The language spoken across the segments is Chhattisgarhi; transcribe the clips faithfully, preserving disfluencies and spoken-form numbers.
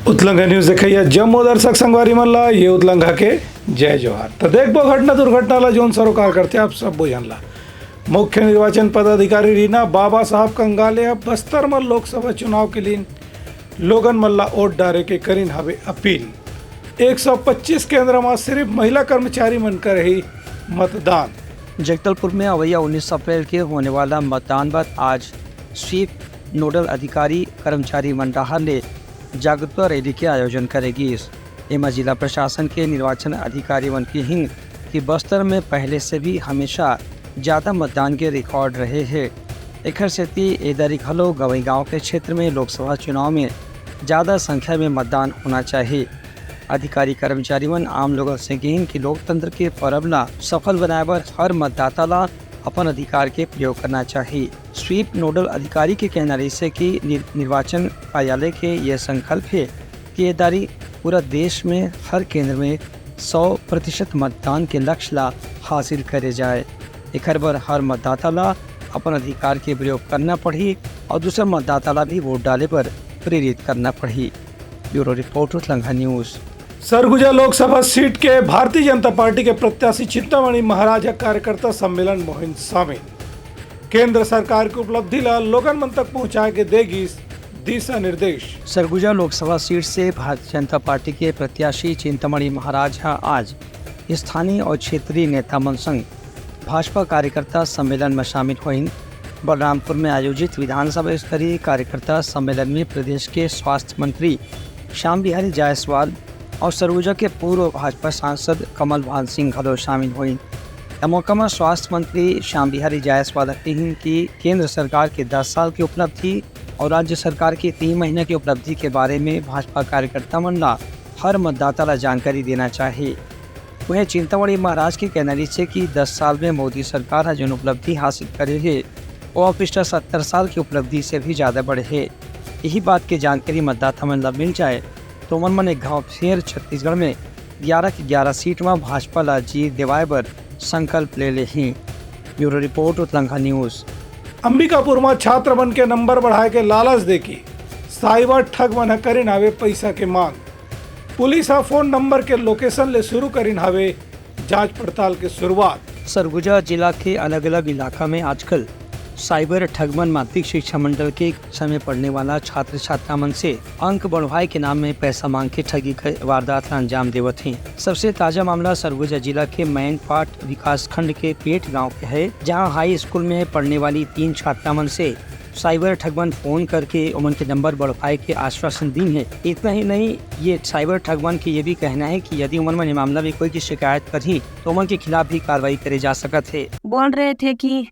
उतलंघा न्यूज देखइया जम्मो दर्शक संगवारी मन ला ये उतलंघा के जय जोहार। त देखबो घटना दुर्घटना ला, जोन सरोकार करथे आप सब्बो झन ला। मुख्य निर्वाचन पदाधिकारी रीना बाबा साहब कंगाले ह बस्तर म लोकसभा चुनाव के लिए लोगन मन ला वोट डारे के करिन हवे अपील। एक सौ पच्चीस केंद्र म सिर्फ महिला कर्मचारी मन करही मतदान। जगदलपुर में अवैया उन्नीस अप्रैल के होने वाला मतदान बर आज स्वीप नोडल अधिकारी कर्मचारी मन डहार ले जागरूकता रैली के आयोजन करे गिस। एमा जिला प्रशासन के निर्वाचन अधिकारी मन किहिन कि बस्तर में पहले से भी हमेशा ज्यादा मतदान के रिकॉर्ड रहे हे। एखर सेती ए दरी घलो गवई गांव के क्षेत्र में लोकसभा चुनाव में ज्यादा संख्या में मतदान होना चाहिए। अधिकारी कर्मचारी मन आम लोगन से किहिन कि लोकतंत्र के पर्व ला सफल बनाए बर हर मतदाता ला अपन अधिकार के प्रयोग करना चाहिए। स्वीप नोडल अधिकारी के कहना रहिस हे कि नि-, निर्वाचन कार्यालय के ये संकल्प हे कि ये दारी पूरा देश में हर केंद्र में सौ प्रतिशत मतदान के लक्ष्य ला हासिल करे जाए। एखर बर हर मतदाता ला अपन अधिकार के प्रयोग करना पड़ही और दूसर मतदाता ला भी वोट डाले बर प्रेरित करना पड़ही। ब्यूरो रिपोर्ट, उतलंघा न्यूज। सरगुजा लोकसभा सीट के भारतीय जनता पार्टी के प्रत्याशी चिंतामणि महाराज ह कार्यकर्ता सम्मेलन मोहिम सामिल। केंद्र सरकार के उपलब्धि ला लोगन मन तक पहुंचाए के दे गिस दिशा निर्देश। सरगुजा लोकसभा सीट से भारतीय जनता पार्टी के प्रत्याशी चिंतामणि महाराज ह आज स्थानीय और क्षेत्रीय नेता मन संग भाजपा कार्यकर्ता सम्मेलन में शामिल होइन। बलरामपुर में आयोजित विधानसभा स्तरीय कार्यकर्ता सम्मेलन में प्रदेश के स्वास्थ्य मंत्री श्याम बिहारी जायसवाल और सरगुजा के पूर्व भाजपा सांसद कमल भान सिंह घलो शामिल होइन। ए मौका में स्वास्थ्य मंत्री श्याम बिहारी जायसवाल कहिन कि केंद्र सरकार के दस साल की उपलब्धि और राज्य सरकार की तीन महीना की उपलब्धि के बारे में भाजपा कार्यकर्ता मन ला हर मतदाता ला जानकारी देना चाहिए। वहीं चिंतामणि महाराज के कहना रहिस हे कि दस साल में मोदी सरकार ह जोन उपलब्धि हासिल करे हे, वो पिछला सत्तर साल की उपलब्धि से भी ज्यादा बड़े हे। यही बात के जानकारी मतदाता मन ला मिल जाए, तो ओमन मन एक घाव फेर छत्तीसगढ़ में ग्यारह के ग्यारह सीट में भाजपा ला जीत दिवाए बर संकल्प ले लेही। ब्यूरो रिपोर्ट, उतलंघा न्यूज। अंबिकापुर में छात्र मन के नंबर बढ़ाए के लालच देके साइबर ठग मन ह करिन हावे पैसा के मांग। पुलिस ह फोन नंबर के लोकेशन ले शुरू करिन हावे जांच पड़ताल के शुरुआत। सरगुजा जिला के अलग-अलग इलाका में आजकल साइबर ठग मन माध्यमिक शिक्षा मंडल के समय पढ़ने वाला छात्र छात्रा मन से अंक बढ़वाए के नाम में पैसा मांग के ठगी के वारदात ला अंजाम देवत हे। सबसे ताजा मामला सरगुजा जिला के मैनपाट विकास खंड के पेट गांव के है, जहां हाई स्कूल में पढ़ने वाली तीन छात्रा मन से साइबर ठगमन फोन करके ओमन के नंबर बढ़वाए के आश्वासन दीन हे। इतना ही नहीं, ये साइबर ठगमन के ये भी कहना है कि यदि ओमन मन ये मामला में कोई की शिकायत करही, तो ओमन के खिलाफ भी कार्रवाई करे जा सकत हे। बोल रहे थे कि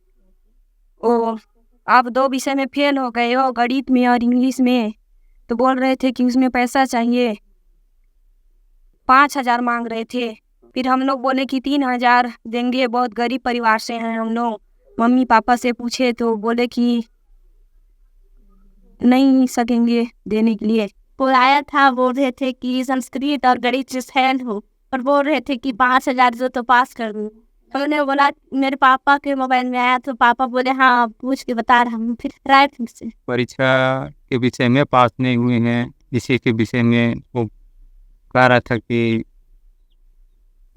ओ, आप दो विषय में फेल हो गए हो, गणित में और इंग्लिश में, तो बोल रहे थे कि उसमें पैसा चाहिए, पाँच हजार मांग रहे थे। फिर हम लोग बोले कि तीन हजार देंगे, बहुत गरीब परिवार से हैं हम लोग। मम्मी पापा से पूछे तो बोले कि नहीं सकेंगे देने के लिए। बुलाया था, बोल रहे थे कि संस्कृत और गणित से फेल हो, और बोल रहे थे कि पाँच हजार दो तो पास कर दूँ। हमने बोला, मेरे पापा के मोबाइल में आया तो पापा बोले, हाँ, पूछ के बता रहा हूँ, फिर राय फिर से। परीक्षा के विषय में पास नहीं हुए हैं, इसी के विषय में वो कह रहा था कि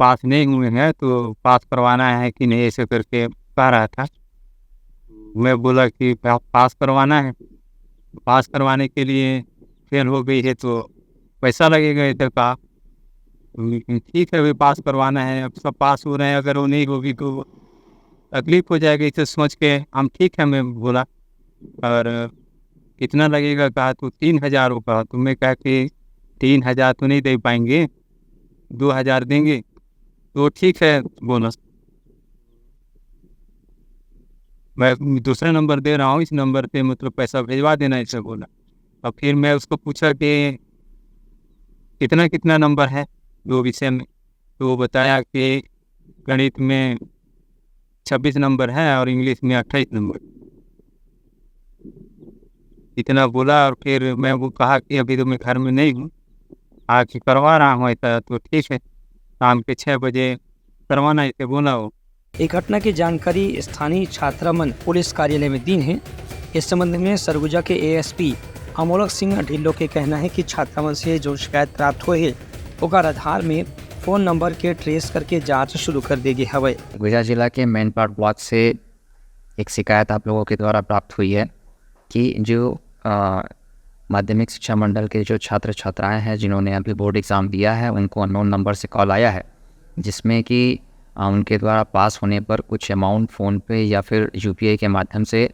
पास नहीं हुए हैं तो पास करवाना है कि नहीं, ऐसे करके कह रहा था। मैं बोला कि पा-, पास करवाना है, पास करवाने के लिए फेल हो गई है तो पैसा लगेगा, इधर का। ठीक है, अभी पास करवाना है, अब सब पास हो रहे हैं, अगर वो नहीं होगी तो तकलीफ हो जाएगा, इसे सोच के हम ठीक है मैं बोला। और कितना लगेगा कहा तो तीन हजार रुपया, तो मैं कहा कि तीन हजार तो नहीं दे पाएंगे, दो हजार देंगे। तो ठीक है बोला, मैं दूसरा नंबर दे रहा हूँ, इस नंबर पे मतलब पैसा भिजवा देना, ऐसे बोला। और फिर मैं उसको पूछा कि कितना कितना नंबर है दो विषय में, तो वो बताया कि गणित में छब्बीस नंबर है और इंग्लिश में अट्ठाईस नंबर। इतना बोला और फिर मैं वो कहा कि अभी तो मैं घर में नहीं हूँ, आके करवा रहा हूँ ऐसा, तो ठीक है, शाम के छः बजे करवाना, ऐसे बोला वो। ये घटना की जानकारी स्थानीय छात्रा मन पुलिस कार्यालय में दीन हे। इस संबंध में सरगुजा के एएसपी अमोलक सिंह ढिल्लो के कहना हे कि छात्रा मन से जो शिकायत प्राप्त होए हे, ओकर आधार में फोन नंबर के ट्रेस करके जांच शुरू कर दे गे हवय। गुजा जिला के मैनपाट ब्लॉक से एक शिकायत आप लोगों के द्वारा प्राप्त हुई है कि जो, अ, माध्यमिक शिक्षा मंडल के जो छात्र छात्राएं हैं, जिन्होंने अभी बोर्ड एग्जाम दिया है, उनको अननोन नंबर से कॉल आया है, जिसमें कि, अ, उनके द्वारा पास होने पर कुछ अमाउंट फ़ोन पे या फिर यूपीआई के माध्यम से, अ,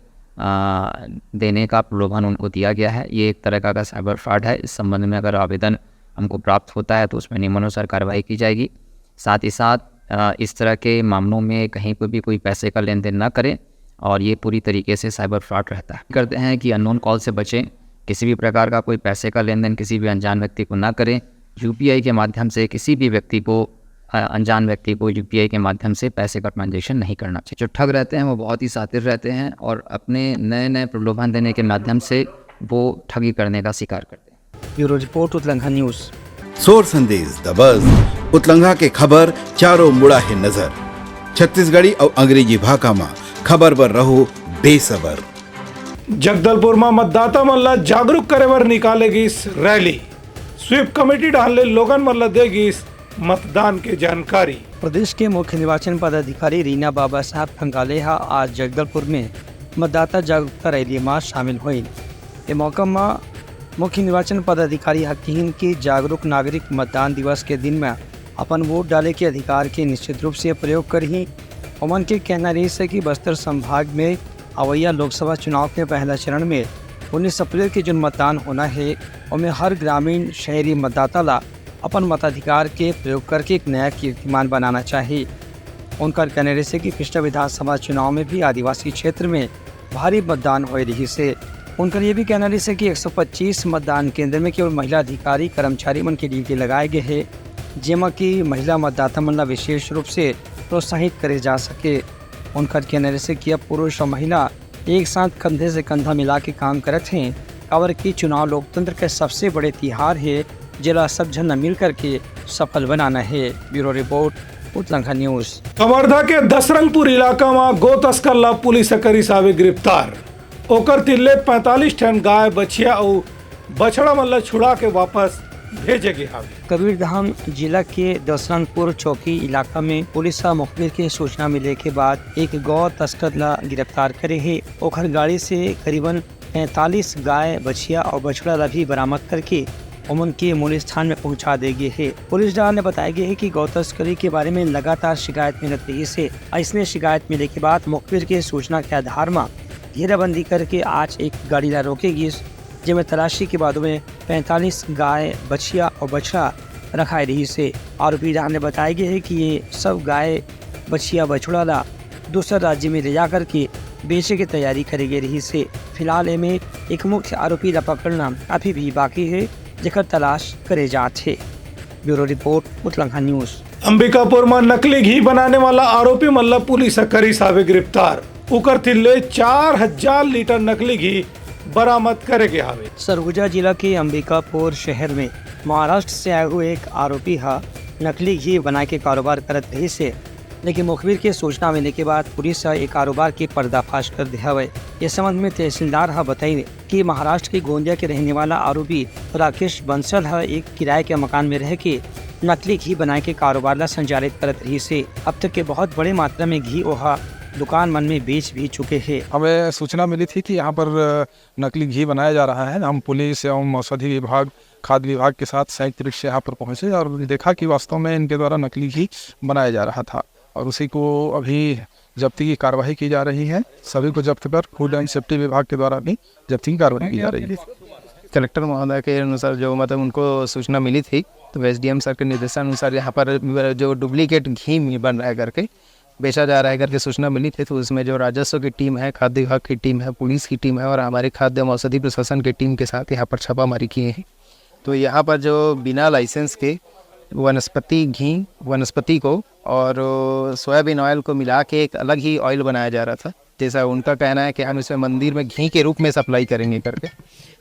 देने का प्रलोभन उनको दिया गया है। ये एक तरह का अगर साइबर फ्रॉड है, इस संबंध में अगर आवेदन हमको प्राप्त होता है, तो उसमें नियमानुसार कार्रवाई की जाएगी। साथ ही साथ, अ, इस तरह के मामलों में कहीं पर भी कोई पैसे का लेन देन ना करें और ये पूरी तरीके से साइबर फ्रॉड रहता है। करते हैं कि अननोन कॉल से बचें, किसी भी प्रकार का कोई पैसे का लेन देन किसी भी अनजान व्यक्ति को ना करें, यूपीआई के माध्यम से किसी भी व्यक्ति को, अ, अनजान व्यक्ति को यूपीआई के माध्यम से पैसे का ट्रांजैक्शन नहीं करना चाहिए। जो ठग रहते हैं, वो बहुत ही शातिर रहते हैं और अपने नए नए प्रलोभन देने के माध्यम से वो ठगी करने का शिकार करते हैं। ब्यूरो रिपोर्ट, उतलंघा न्यूज़। सोर संदेश दबस, उतलंघा के खबर चारों मुड़ा हे नजर। छत्तीसगढ़ी अउ अंग्रेजी भाखा म खबर बर रहो बेसबर। जगदलपुर म मतदाता मन ल जागरूक करे बर निकाले गिस रैली। स्वीप कमेटी डहान ले लोगन मन ल दे गिस मतदान के जानकारी। प्रदेश के मुख्य निर्वाचन पदाधिकारी रीना बाबा साहब खंगाले ह आज जगदलपुर में मतदाता जागरूकता रैली म शामिल होइन। ए मौका म मुख्य निर्वाचन पदाधिकारी ह किहिन कि जागरूक नागरिक मतदान दिवस के दिन म अपन वोट डाले के अधिकार के निश्चित रूप से प्रयोग करही। ओमन के कहना रहिस हे कि बस्तर संभाग में अवइया लोकसभा चुनाव के पहला चरण में उन्नीस अप्रैल के जोन मतदान होना हे, ओमे हर ग्रामीण शहरी मतदाता ला अपन मताधिकार के प्रयोग करके एक नया कीर्तिमान बनाना चाही। उनकर कहना रहिस हे कि पिछला विधानसभा चुनाव में भी आदिवासी क्षेत्र में भारी मतदान होए रहिस हे। उनकर ये भी कहना रहिस हे कि एक सौ पच्चीस मतदान केंद्र में केवल महिला अधिकारी कर्मचारी मन के ड्यूटी लगाए गे हे, जेमा कि महिला मतदाता मन ला विशेष रूप से प्रोत्साहित करे जा सके। उनकर कहना रहिस हे कि अब पुरुष और महिला एक साथ कंधे से कंधा मिला के काम करत हें, काबर कि चुनाव लोकतंत्र के सबसे बड़े तिहार हे, जेला सब झन ल मिल करके सफल बनाना हे। ब्यूरो रिपोर्ट, उतलंघा न्यूज़। कवर्धा के दसरंगपुर इलाका म गो तस्कर ला पुलिस ह करिस हावे गिरफ्तार। ओकर तीर ले पैंतालीस ठन गाय, बछिया अउ बछड़ा मन ला छुड़ा के वापस भेजे गे हावे। कबीरधाम जिला के दसरंगपुर चौकी इलाका में पुलिस ह मुखबिर के सूचना मिले के बाद एक गौ तस्कर ला गिरफ्तार करे हे। ओखर गाड़ी से करीबन पैंतालीस गाय, बछिया अउ बछड़ा ला भी बरामद करके ओमन के मूल स्थान में पहुंचा दे गे हे। पुलिस डहार ले बताए गे हे कि गौ तस्करी के बारे में लगातार शिकायत मिलत रहिस हे। अइसने शिकायत मिले के बाद मुखबिर के सूचना के आधार म घेराबंदी करके आज एक गाड़ी ला रोके गिस, जेमे तलाशी के बाद ओमे पैंतालीस गाय, बछिया अउ बछड़ा रखाए रहिस हे। आरोपी डहार ले बताए गे हे कि ये सब गाय, बछिया, बछड़ा ला दूसर राज्य में ले जा करके बेचे के तैयारी करे गे रहिस हे। फिलहाल एमे एक मुख्य आरोपी ला पकड़ना अभी भी बाकी हे, जेकर तलाश करे जात हे। ब्यूरो रिपोर्ट, उतलंघा न्यूज़। अंबिकापुर म नकली घी बनाने वाला आरोपी मन ला पुलिस ह करिस हावे गिरफ्तार। उकर तीर ले चार हजार लीटर नकली घी बरामद करे गे हावे। सरगुजा जिला के अंबिकापुर शहर में महाराष्ट्र से आए हुए एक आरोपी ह नकली घी बनाए के कारोबार करत रहिस हे, लेकिन मुखबिर के सूचना मिले के बाद पुलिस ह ए कारोबार के पर्दाफाश कर दे हवय। ए संबंध में तहसीलदार ह बताइन कि महाराष्ट्र के गोंदिया के रहने वाला आरोपी राकेश बंसल ह एक किराए के मकान में रह के नकली घी बनाए के कारोबार ला संचालित करत रहिस हे। अब तक के बहुत बड़े मात्रा में घी ओहा दुकान मन में बेच भी चुके हे। हमें सूचना मिली थी कि यहाँ पर, अ, नकली घी बनाया जा रहा है। हम पुलिस एवं औषधि विभाग, खाद्य विभाग के साथ संयुक्त रूप से यहाँ पर पहुँचे और देखा कि वास्तव में इनके द्वारा नकली घी बनाया जा रहा था और उसी को अभी जब्ती की कार्रवाई की जा रही है। सभी को जब्त कर फूड एंड सेफ्टी विभाग के द्वारा भी जब्ती की कार्रवाई की जा रही है। कलेक्टर महोदय के अनुसार जो, मतलब, उनको सूचना मिली थी, तो एसडीएम सर के निर्देशन अनुसार यहाँ पर जो डुप्लीकेट घी बन रहा है करके, बेचा जा रहा है करके सूचना मिली थी। तो उसमें जो राजस्व की टीम है, खाद्य विभाग की टीम है, पुलिस की टीम है और हमारे खाद्य एवं औषधि प्रशासन की टीम के साथ यहाँ पर छापामारी किए हैं। तो यहाँ पर जो बिना लाइसेंस के वनस्पति घी, वनस्पति को और सोयाबीन ऑयल को मिला के एक अलग ही ऑयल बनाया जा रहा था। जैसा उनका कहना है कि हम इसमें मंदिर में घी के रूप में सप्लाई करेंगे करके।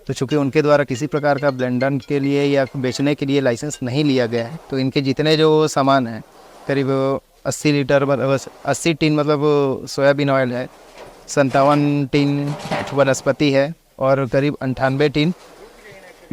तो चूँकि उनके द्वारा किसी प्रकार का ब्लेंडर के लिए या बेचने के लिए लाइसेंस नहीं लिया गया है, तो इनके जितने जो सामान हैं, करीब अस्सी लीटर, मतलब, अस्सी टिन, मतलब, सोयाबीन ऑयल है, संतावन टिन वनस्पति है, और करीब अंठानबे टिन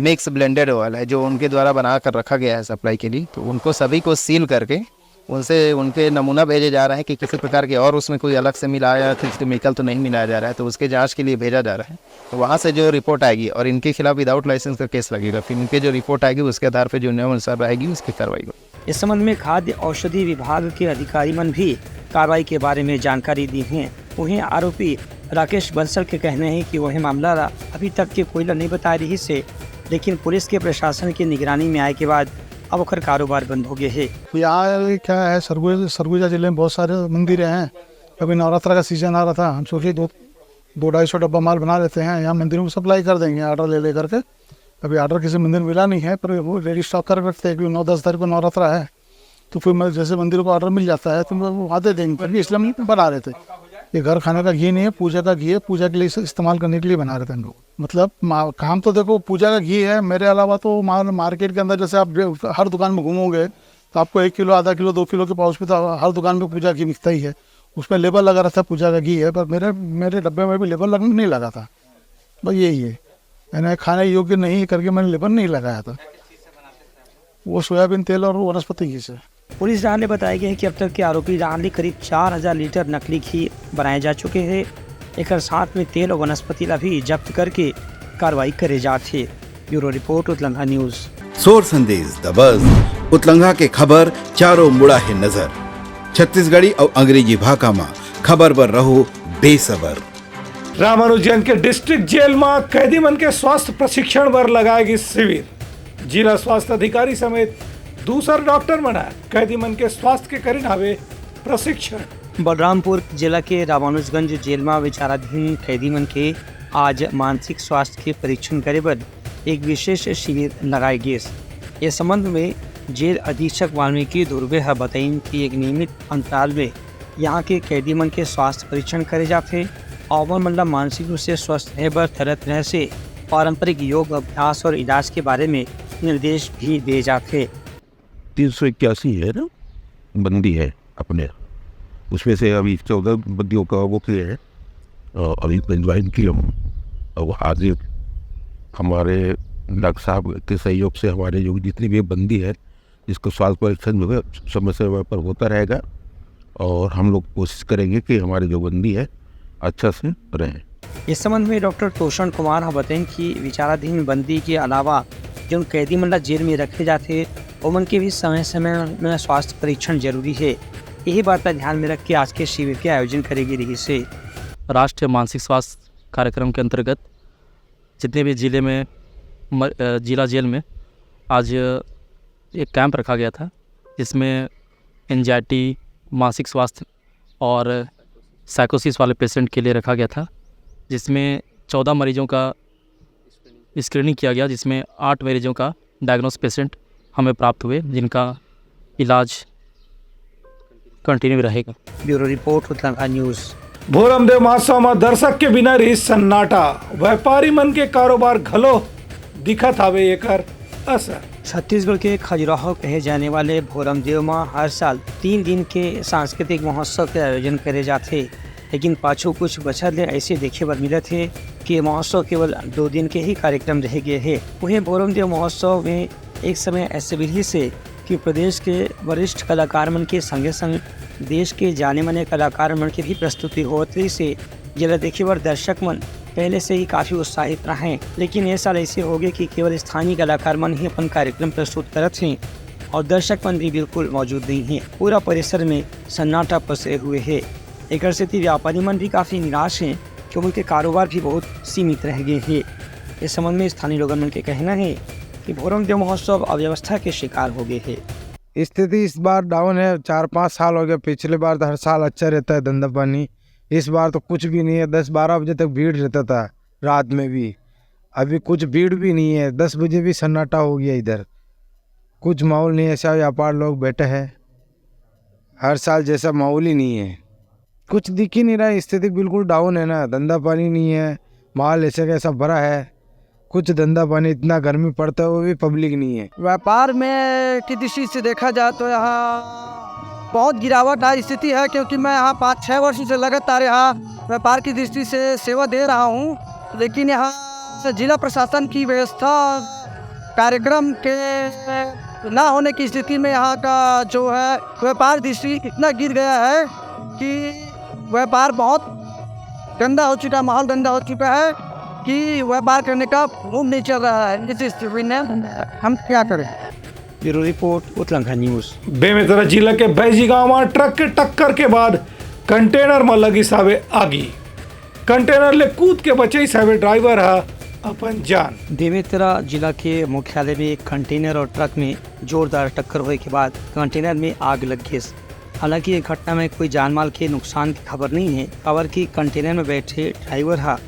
मिक्स ब्लेंडेड ऑयल है, जो उनके द्वारा बना कर रखा गया है सप्लाई के लिए। तो उनको सभी को सील करके उनसे, उनके नमूना भेजे जा रहे हैं कि किसी प्रकार के और उसमें कोई अलग से मिलाया या कुछ केमिकल तो नहीं मिलाया जा रहा है, तो उसके जांच के लिए भेजा जा रहा है। तो वहाँ से जो रिपोर्ट आएगी और इनके खिलाफ विदाउट लाइसेंस का केस लगेगा, फिर इनके जो रिपोर्ट आएगी उसके आधार पर जो नियमानुसार रहेगी उसकी कार्रवाई होगी। इस संबंध में खाद्य औषधि विभाग के अधिकारी मन भी कार्रवाई के बारे में जानकारी दी हैं। वहीं आरोपी राकेश बंसल के कहना है कि वह मामला ला अभी तक के कोई ला नहीं बता रही से, लेकिन पुलिस के प्रशासन की निगरानी में आए के बाद अब ओकर कारोबार बंद हो गए है। यहाँ क्या है, सरगुजा, सरगुजा जिले में बहुत सारे मंदिर हैं। अभी नवरात्रा का सीजन आ रहा था, हम सोचे दो, दो ढाई सौ डब्बा माल बना लेते हैं, यहाँ मंदिरों में सप्लाई कर देंगे ऑर्डर ले लेकर के। अभी ऑर्डर किसी मंदिर में मिला नहीं है, पर वो रेडी स्टॉक कर रखते हैं, क्योंकि नौ दस तारीख को नवरात्रा है। तो फिर मैं, जैसे मंदिर को ऑर्डर मिल जाता है तो मैं वो वहाँ दे देंगे, क्योंकि इसलिए हम बना रहे थे। ये घर खाने का घी नहीं है, पूजा का घी है, पूजा के लिए इसे इस्तेमाल करने के लिए बना रहे थे हम लोग। मतलब मा-, काम तो देखो, पूजा का घी है, मेरे अलावा तो मार-, मार्केट के अंदर जैसे आप जो हर दुकान में घूमोगे तो आपको एक किलो, आधा किलो, दो किलो के पाउच में तो हर दुकान में पूजा घी बिकता ही है, उसमें लेबल लगा रहता है पूजा का घी है, पर मेरे, मेरे डब्बे में भी लेबल लग, नहीं लगा था। बस यही है, यानी खाने योग्य नहीं करके मैंने लेबल नहीं लगाया था। वो सोयाबीन तेल और वनस्पति घी से। पुलिस डहार ले बताए गए कि अब तक के आरोपी डहार ले करीब चार हजार लीटर नकली घी बनाए जा चुके हैं। एकर साथ में तेल और वनस्पति ला भी जब्त करके कार्रवाई करे जात हे। ब्यूरो रिपोर्ट, उतलंघा न्यूज। सोर संदेश दबस, उतलंघा के खबर चारों मुड़ा हे नजर। छत्तीसगढ़ी और अंग्रेजी भाखा मा खबर बर रहो बेसबर। रामानुजगंज के डिस्ट्रिक्ट जेल मा कैदी मन के स्वास्थ्य प्रशिक्षण बर लगाए गिस शिविर। जिला स्वास्थ्य अधिकारी समेत दूसर डॉक्टर मन ह कैदी मन के स्वास्थ्य के करिन हावे प्रशिक्षण। बलरामपुर जिला के रामानुजगंज जेल मा विचाराधीन कैदी मन के आज मानसिक स्वास्थ्य के परीक्षण करे बर एक विशेष शिविर लगाए गिस। ये संबंध में जेल अधीक्षक वाल्मीकि धुर्वे ह बताइन कि एक नियमित अंतराल में यहाँ के कैदी मन के स्वास्थ्य परीक्षण करे जाथे। ओमन मन ला मानसिक रूप से स्वस्थ रहे बर तरह-तरह से पारंपरिक योग अभ्यास और इलाज के बारे में निर्देश भी दिए जाथे। तीन सौ इक्यासी है ना, बंदी है अपने, उसमें से अभी चौदह बंदियों का वो किए हैं, अ, अभी ज्वाइन किए हम। और आज हमारे डॉक्टर साहब के सहयोग से हमारे जो जितने भी बंदी है, इसको स्वास्थ्य परीक्षण जो है समय समय पर होता रहेगा और हम लोग कोशिश करेंगे कि हमारे जो बंदी है अच्छा से रहें। इस संबंध में डॉक्टर तोषण कुमार ह बताइन कि विचाराधीन बंदी के अलावा जोन कैदी मन ला जेल में रखे जाथे, ओमन के भी समय-समय में स्वास्थ्य परीक्षण जरूरी हे। यही बात ला ध्यान में रख के आज के शिविर के आयोजन करे गे रिहिस हे। राष्ट्रीय मानसिक स्वास्थ्य कार्यक्रम के अंतर्गत जितने भी जिले में म-, अ, जिला जेल में आज एक कैंप रखा गया था, जिसमें एंजाइटी, मानसिक स्वास्थ्य और साइकोसिस वाले पेशेंट के लिए रखा गया था, जिसमें चौदह मरीजों का स्क्रीनिंग किया गया, जिसमें आठ मरीजों का डायग्नोस पेशेंट हमें प्राप्त हुए, जिनका इलाज कंटिन्यू रहेगा। ब्यूरो रिपोर्ट, उतलंघा न्यूज। भोरमदेव महोत्सव म दर्शक के बिना रही सन्नाटा, व्यापारी मन के कारोबार घलो दिखत हावे एकर असर। छत्तीसगढ़ के खजुराहो कहे जाने वाले भोरमदेव म हर साल तीन दिन के सांस्कृतिक महोत्सव के आयोजन करे जाथे, लेकिन पाछू कुछ बछर ले ऐसे देखे बर मिलत हे कि महोत्सव केवल दो दिन के ही कार्यक्रम रह गए हे। वहीं भोरमदेव महोत्सव में एक समय ऐसे भी रहिस हे कि प्रदेश के वरिष्ठ कलाकार मन के संगे संग देश के जाने माने कलाकार मन के भी प्रस्तुति होत रहिस हे, जेला देखे बर दर्शक मन पहले से ही काफी उत्साहित रहे। लेकिन ये साल ऐसे हो गए कि केवल स्थानीय कलाकार मन ही अपन कार्यक्रम प्रस्तुत करत हैं और दर्शक मन भी बिल्कुल मौजूद नहीं है। पूरा परिसर में सन्नाटा पसरे हुए है। एकर सेती व्यापारी मन भी काफी निराश हैं, क्योंकि उनके कारोबार भी बहुत सीमित रह गए हैं। इस संबंध में स्थानीय लोगन मन के कहना है कि भोरमदेव महोत्सव अव्यवस्था के शिकार हो गए है। स्थिति इस बार डाउन है, चार पाँच साल हो गए। पिछले बार तो हर साल अच्छा रहता है धंधा पानी, इस बार तो कुछ भी नहीं है। दस बारह बजे तक भीड़ रहता था रात में भी, अभी कुछ भीड़ भी नहीं है। दस बजे भी सन्नाटा हो गया इधर, कुछ माहौल नहीं है, ऐसा व्यापार लोग बैठे हैं। हर साल जैसा माहौल ही नहीं है, कुछ दिख ही नहीं रहा है। स्थिति बिल्कुल डाउन है ना, धंधा पानी नहीं है, माल ऐसा कैसा भरा है, कुछ धंधा पानी, इतना गर्मी पड़ता है, वो भी पब्लिक नहीं है। व्यापार में की दृष्टि से देखा जाए तो यहाँ बहुत गिरावट आ स्थिति है, क्योंकि मैं यहाँ पाँच छः वर्ष से लगातार यहाँ व्यापार की दृष्टि से सेवा दे रहा हूँ, लेकिन यहाँ जिला प्रशासन की व्यवस्था, कार्यक्रम के ना होने की स्थिति में यहाँ का जो है व्यापार दृष्टि इतना गिर गया है कि व्यापार बहुत गंदा हो चुका, माहौल गंदा हो चुका है कि व्यापार करने का मूड नहीं चल रहा है। इस स्थिति में हम क्या करें? ब्यूरो रिपोर्ट, उतलंघा न्यूज। बेमेतरा जिला के बैजी गांव म ट्रक के टक्कर के बाद कंटेनर म लगिस हावे आगी। कंटेनर ले कूद के बचइस हावे ड्राइवर ह अपन जान। बेमेतरा जिला के मुख्यालय में एक कंटेनर और ट्रक में जोरदार टक्कर होए के बाद कंटेनर में आग लग गिस। हालांकि ये घटना में कोई जानमाल के नुकसान की खबर नहीं है, काबर कि कंटेनर में बैठे ड्राइवर हा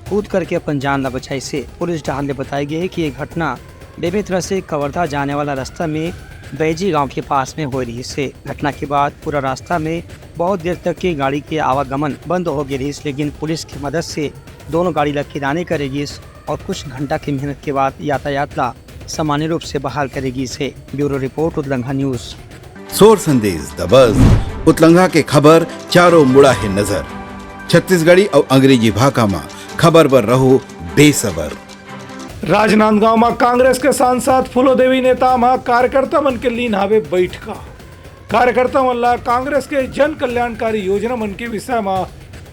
कूद करके अपन जान ला बचाइस हे। पुलिस डहार ले बताए गे हे कि ये घटना बेमेतरा से कवर्धा जाने वाला रास्ता में बैजी गांव के पास में होए रहिस हे। घटना के बाद पूरा रास्ता में बहुत देर तक के गाड़ी के आवागमन बंद हो गए रहिस, लेकिन पुलिस की मदद से दोनों गाड़ी ला किनारे करे गिस और कुछ घंटा की मेहनत के बाद यातायात ला सामान्य रूप से बहाल करे गिस हे। ब्यूरो रिपोर्ट, उतलंघा न्यूज। सोर संदेश दबस, उतलंघा के खबर चारों मुड़ा हे नजर। छत्तीसगढ़ी अउ अंग्रेजी भाखा म खबर बर रहो बेसबर। राजनांदगांव म कांग्रेस के सांसद फूलोदेवी नेताम ह कार्यकर्ता मन के लीन हावे बैठका। कार्यकर्ता मन ला कांग्रेस के जन कल्याणकारी योजना मन के विषय म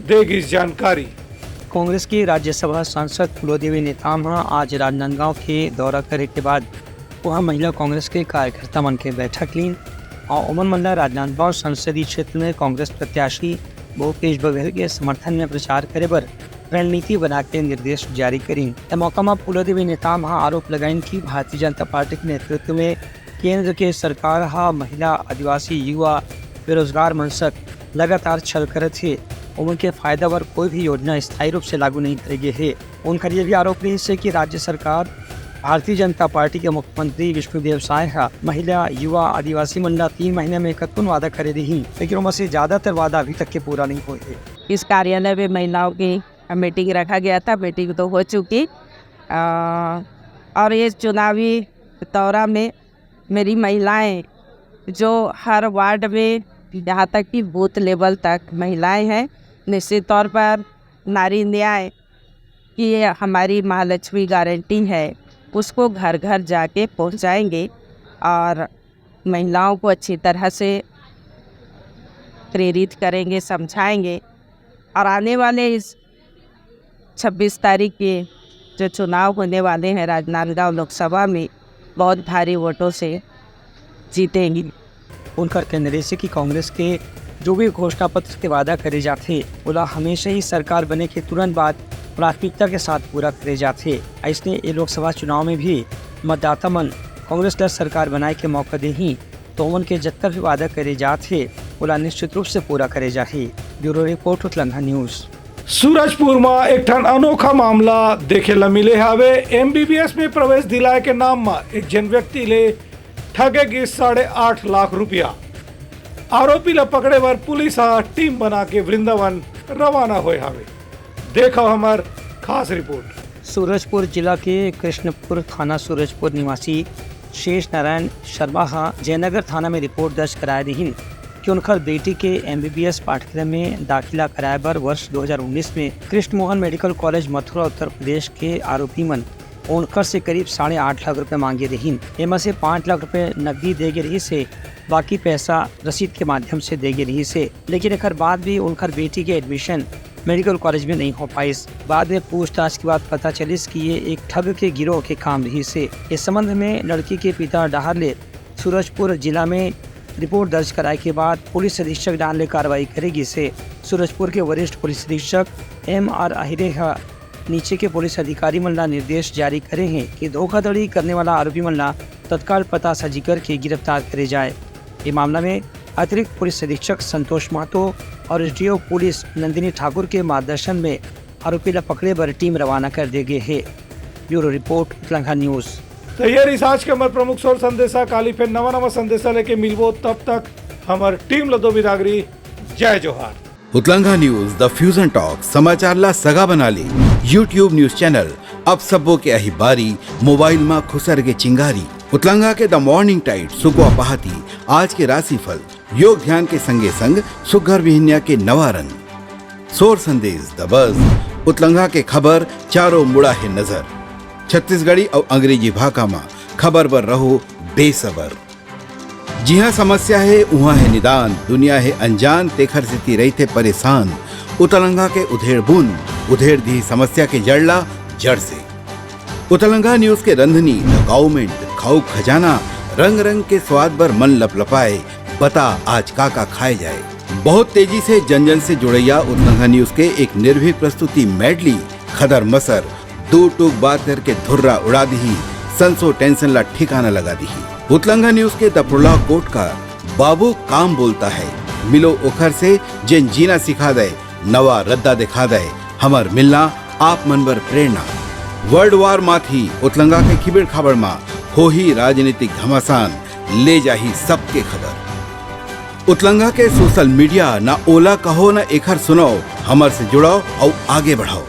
दे गिस जानकारी। कांग्रेस के राज्यसभा सांसद फूलोदेवी नेताम ह आज राजनांदगांव के दौरा करे के बाद वहां महिला कांग्रेस के कार्यकर्ता मन के बैठक लीन और ओमन मन ला राजनांदगांव संसदीय क्षेत्र में कांग्रेस प्रत्याशी भूपेश बघेल के समर्थन में प्रचार करे बर रणनीति बना के निर्देश जारी करीन। ए मौका म फूलोदेवी नेताम ह आरोप लगाइन कि भारतीय जनता पार्टी के नेतृत्व में केंद्र के सरकार ह महिला, आदिवासी, युवा, बेरोजगार मन संग लगातार छल करत हे। ओमन के फायदा बर कोई भी योजना स्थायी रूप से लागू नहीं करे गे हे। उनकर ये भी आरोप रहिस हे कि राज्य सरकार, भारतीय जनता पार्टी के मुख्यमंत्री विष्णुदेव साय ह महिला, युवा, आदिवासी मन ला तीन महीना में कतकोन वादा करे रही, लेकिन ओमा से ज्यादातर वादा अभी तक के पूरा नहीं होए हे। इस कार्यालय में महिलाओं की मीटिंग रखा गया था, मीटिंग तो हो चुकी। अ, और ये चुनावी दौरा में मेरी महिलाएं जो हर वार्ड में, यहाँ तक कि बूथ लेवल तक महिलाएं हैं, निश्चित तौर पर नारी न्याय की ये हमारी महालक्ष्मी गारंटी है, उसको घर घर जाके पहुँचाएंगे और महिलाओं को अच्छी तरह से प्रेरित करेंगे, समझाएंगे और आने वाले इस छब्बीस तारीख के जो चुनाव होने वाले हैं राजनांदगांव लोकसभा में, बहुत भारी वोटों से जीतेंगी। उनकर कहना रहिस हे कि कांग्रेस के जो भी घोषणा पत्र के वादा करे जाथे, ओला हमेशा ही सरकार बने के तुरंत बाद प्राथमिकता के साथ पूरा करे जाथे। अइसने ये लोकसभा चुनाव में भी मतदाता मन कांग्रेस ला सरकार बनाए के मौका देही, तो ओमन के जतका भी वादा करे जात हे, ओला निश्चित रूप से पूरा करे जाही। ब्यूरो रिपोर्ट, उतलंघा न्यूज। सूरजपुर म एक ठन अनोखा मामला देखे ल मिले हावे। एमबीबीएस में प्रवेश दिलाए के नाम म एक झन व्यक्ति ले ठगे गिस साढ़े आठ लाख रुपया। आरोपी ल पकड़े बर पुलिस ह टीम बना के वृंदावन रवाना होए हावे। देखव हमर खास रिपोर्ट। सूरजपुर जिला के कृष्णपुर थाना सूरजपुर निवासी शेष नारायण शर्मा ह जयनगर थाना में रिपोर्ट दर्ज कराए रिहिन कि उनकर बेटी के एमबीबीएस पाठ्यक्रम में दाखिला कराए बर वर्ष दो हज़ार उन्नीस में कृष्ण मोहन मेडिकल कॉलेज मथुरा उत्तर प्रदेश के आरोपी मन उनकर से करीब साढ़े आठ लाख रुपए मांगे रिहिन। एमा से पाँच लाख रुपए नकदी दे गे रिहिस हे, बाकी पैसा रसीद के माध्यम से दे गे रिहिस हे, लेकिन एकर बाद भी उनकर बेटी के एडमिशन मेडिकल कॉलेज में नहीं हो पाइस। बाद में पूछताछ के बाद पता चलिस कि ये एक ठग के गिरोह के काम रिहिस हे। इस संबंध में लड़की के पिता डहार ले सूरजपुर जिला में रिपोर्ट दर्ज कराए के बाद पुलिस अधीक्षक डहार ले कार्रवाई करे गिस हे। सूरजपुर के वरिष्ठ पुलिस अधीक्षक एम आर आहिरे ह नीचे के पुलिस अधिकारी मन ला निर्देश जारी करे हे कि धोखाधड़ी करने वाला आरोपी मन ला तत्काल पतासाजी करके गिरफ्तार करे जाए। ये मामला में अतिरिक्त पुलिस अधीक्षक संतोष महतो और एसडीओ पुलिस नंदिनी ठाकुर के मार्गदर्शन में आरोपी ला पकड़े बर टीम रवाना कर दे गे हे। ब्यूरो रिपोर्ट, उतलंघा न्यूज। त ये रिहिस आज के हमर प्रमुख सोर संदेशा। काली फेर नवा नवा संदेशा लेके मिलबो, तब तक हमर टीम ल दो बिदागरी। जय जोहार। उतलंघा न्यूज, द फ्यूजन टॉक, समाचार ला सगा बना ले। YouTube न्यूज चैनल, अब सबो के अही बारी, मोबाइल मा खुसर के चिंगारी। उतलंघा के द मॉर्निंग टाइड, सुकवा पहाती, आज के राशिफल, योग ध्यान के संगे संग सुग्घर बिहनिया के नवा रंग। सोर संदेश, द बस, उतलंघा के खबर चारों मुड़ा हे नजर। छत्तीसगढ़ी अउ अंग्रेजी भाखा म खबर बर रहो बेसबर। जिहां समस्या हे, उहां हे निदान, दुनिया हे अनजान, तेखर सेती रहिथे परेशान। उतलंघा के उधेड़ बुन, उधेड़ दिही समस्या के जड़ ला जड़ से। उतलंघा न्यूज के रंधनी, डॉक्यूमेंट, खाऊ खजाना, रंग रंग के स्वाद बर मन लपलपाए। बता आज का का खाए जाए। बहुत तेजी से जन जन से जुड़ैया उतलंघा न्यूज के एक निर्भीक प्रस्तुति मेडली, खदर मसर, दो टूक बात करके धुर्रा उड़ा दिही, संसो टेंशन ला ठिकाना लगा दिही। उतलंघा न्यूज के दपड़ोला कोटकार, बाबू काम बोलता है, मिलो ओखर से जेन जीना सिखा दे, नवा रद्दा दिखा दे, हमर मिलना आप मन बर प्रेरणा। वर्ल्ड वार माथी उतलंघा के खिबेड़ खाबड़ मा होही राजनीतिक घमासान, ले जाही सबके खबर। उतलंघा के सोशल मीडिया, ना ओला कहो ना एखर सुनाओ, हमर से जुड़ाओ अउ आगे बढ़ाओ।